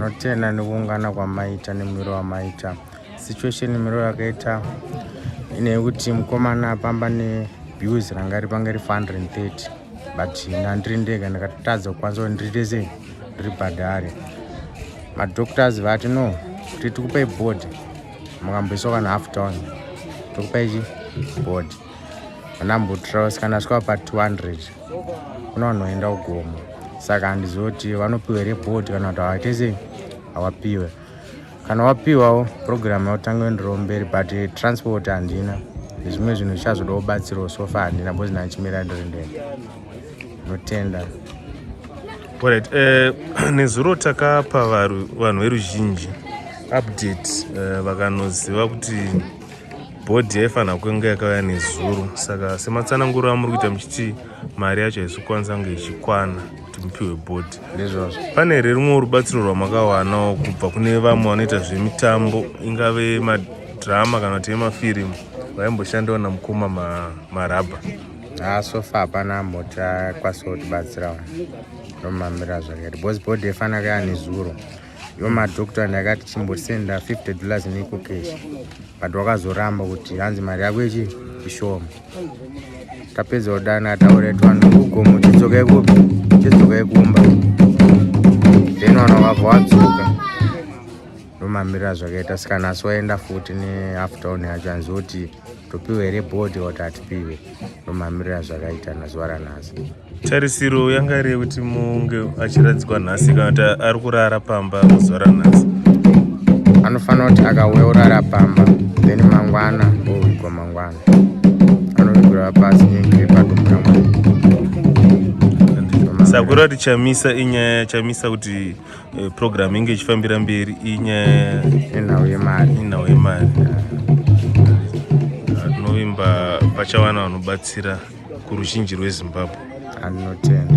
Ndinotenda nekuungana kwamaita nemwiro wamaita. Situation miro yakaita ineyekuti mukomana pamba nebills ranga ripanga ri 430 but ndandiri ndega ndakatadza kukwanisa kuti ndiriite sei ndiribhadhare. Madoctors vati no kuti tikupai board mukamboiswa kana half town tokupai chi board. Vanambotraus kana asvika pa 200 kuna vanhu vaenda kugomo saka handizivi kuti vanopiwa here board kana kuti havaite sei havapiwe. Kana wapiwawo program yotanga kuendererawo mberi but transport handina nezvimwe zvinhu zvichazoda kubatsirawo so far handina because ndachimira ndiri ndega. Ndinotenda. Alright, nezuro takapa vanhu veruzhinji update vakanoziva kuti bhodhi yaifanira kunge yakauya nezuro, saka sematsananguro amuri kuita muchiti mari yacho haisi kukwanisa kunge ichikwana kuti mupiwe bhodhi. Ndizvozvo. Pane here rumwe rubatsiro rwamakawanawo kubva kune vamwe vanoita zvemitambo ingave madhirama kana kuti emafirimu vaimboshandawo namukoma Marabha? So far hapana amboti akwanisa kutibatsirawo ndomamirira zvakaita because bhodhi yaifanira kuya nezuro. Ivo madhokota ndakati chimbosenda $50 neEcoCash but wakazoramba kuti hanzi mari yako ichi ishoma. Tapedza kudana ataura kuti vanhu kugomo chidzokai kupi chidzokai kumba, then vanhu vakabva vadzoka ndomamirira zvakaita. Saka nhasi waenda futi nehalf town yacho hanzi kuti topiwe here bhodhi kuti hatipiwe, ndomamirira zvakaita nazuva ranhasi. Tarisiro yanga iri yekuti munge achiradzikwa nhasi kana kuti ari kurara pamba muzuva ranhasi? Anofanira kuti akauya urara pamba then mangwana ovigwa, mangwana anovigwa pasi nenge padumbu ramwari. Saka kureva kuti chamisa inyaya chamisa kuti program inge ichifambira mberi inyaya inhau yemari. Inhau yemari. Tinovimba pachawana vanobatsira kuruzhinji rweZimbabwe. Anotenda.